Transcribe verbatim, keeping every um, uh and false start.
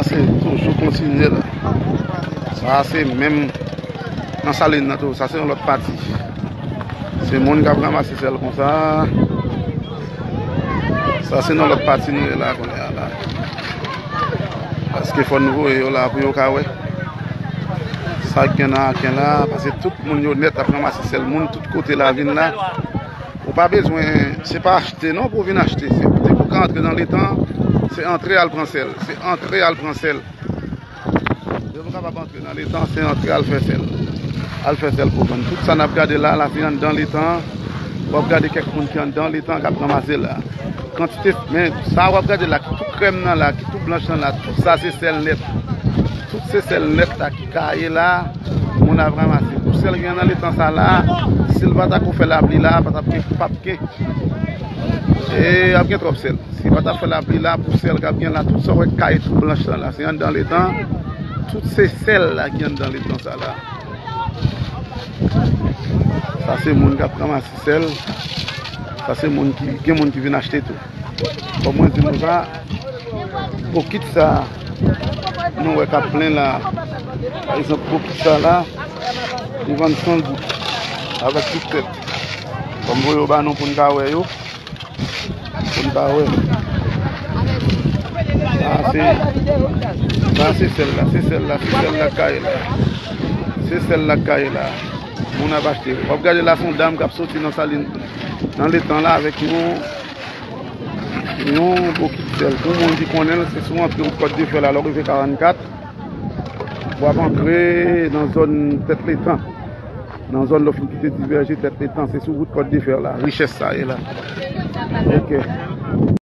Se toujou kontinye la. Sa se menm nan Salin nan tou. Sa se yon lòt pati. Se moun k ap ranmase sèl konsa. Sa se nan lòt pati nou ye la kounye a la. Paske fò nou voye yo la pou yo ka wè sa k gen nan aken la. Paske tout moun yo nèt ap ranmase sèl moun tout kote lavil la. Ou pa bezwen, se pa achte non pou w vin achte. Se depi w ka antre nan letan, se antre al pran sèl. Se antre al pran sèl. Depi w kapab antre nan letan, se antre al fè sèl. Al fè sèl pou vann. Tout sa n ap gade la, la se anndan letan. W ap gade kèk moun ki anndan letan k ap ranmase la. Kantite, men sa w ap gade la, ki tou krèm nan la, ki tou blanch nan la, tout sa se sèl nèt. Tout se sèl nèt la ki kaye la, moun ap ranmase. Pou sèl gen nan letan sa la, si l pa ta ko fè lapli la, pa t ap gen, p ap gen. E ap gen twòp sèl. Si pa ta fè lapli la, pou sèl k ap gen la, tout sa w wè kaye tou blanch la, la, se anndan letan. Tout se sèl la ki anndan letan sa la. Sa se moun k ap ranmase sèl. Sa se moun ki, gen moun ki vin achte tou. Kòm mwen di nou sa, bokit sa nou wè k ap plen la. Pa egzanp, bokit sa la, li vann san goud avèk tout tèt. Kòm voye yo ba nou pou n ka wè yo. Pou n ka wè. Sa se, sa se sèl la, se sèl la, se sèl la k kaye la. Se sèl la k kaye la. Moun ap achte. W ap gade la, se yon dam k ap soti nan Salin, nan letan la avèk yon, yon bokit sèl. Pou moun ki konnen l, se sou antre wout Kòt de Fè la, lè w rive karannkat, w ap antre nan zòn Tèt Letan. Nan zòn lè w fin kite Divèje, Tèt Letan, se sou wout Kòt de Fè la, richès sa ye la. Ok.